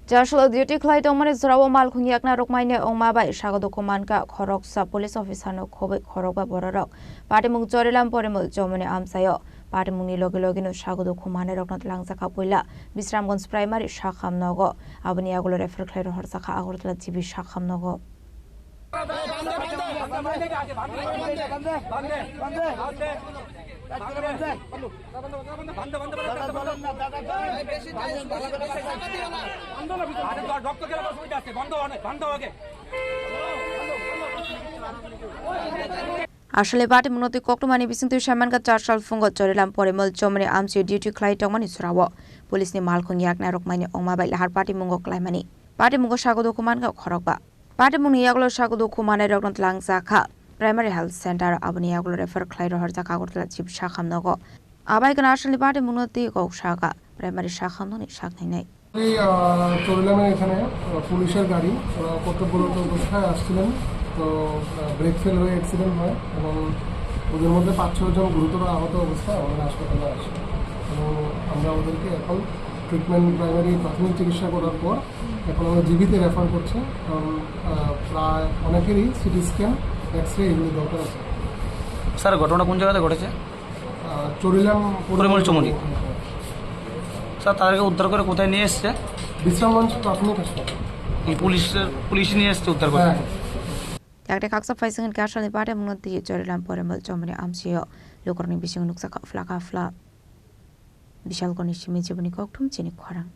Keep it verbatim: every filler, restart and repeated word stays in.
Jarsalo duty khlai tongmani jorao malkhung yakna rwkmaini wngma bai sago dukhu mankha khoroksa police officer no khobwi khorokba bororok patimung Chorilam Porimul chomoni amchaio patimungni logi logino sago dukhu manwi rokno twlangjakha puila Bisramganj Primary sakham nogo, aboni yagulo refer khlai rohorjakha Agartala G B sakham nogo. Asole patimungno twi koktwmani bisingtwi saimankha Jarsalo phungo Chorilam Porimul chomoni amchaio duty khlai tongmani jorao police ni malkhung yakna rwkmaini wngma bai lahar patimungo klaimani. Patimungo sago dukhu mankha khorokba. Patimungni yagulo sago dukhu manwi rokno twlangjakha Primary Health Center, aboni yagulo refer khlai rohorjakha Agartala G B sakham nogo. Abai gana aswlni patimungno twi kok sakha Primary sakham nokni sak nainai. Ei, আহ, চরিলামের এখানে, আহ, পুলিশের গাড়ি, ওরা কর্তব্যরত অবস্থায় আসছিলেন। তো, আহ, brake fail হয়ে অ্যাক্সিডেন্ট হয় এবং ওদের মধ্যে পাঁচ ছয় জন গুরুতর আহত অবস্থায় আমাদের হাসপাতালে আসে এবং আমরা ওদেরকে এখন ট্রিটমেন্ট, প্রাইমারি প্রাথমিক চিকিৎসা করার পর এখন আমরা জিবিতে রেফার করছি। কারণ, আহ, প্রায় অনেকেরই সিটি স্ক্যান, এক্স রে এগুলো দরকার আছে। স্যার, ঘটনা কোন জায়গাতে ঘটেছে? আহ, চরিলাম পরিমল চৌমুহনী। স্যার, তাদেরকে উদ্ধার করে কোথায় নিয়ে এসছে? বিশ্রামগঞ্জ প্রাথমিক হাসপাতাল। এই পুলিশের, পুলিশ নিয়ে এসছে উদ্ধার করে? হ্যাঁ। Yakni khaksa phaising hinkhe asalni patimungno twi Chorilam Porimul chomoni amchaio lukurokni bisingo nukjakha phla kha phla. Bishalgarhni simi jiboni kokthum chini khorang.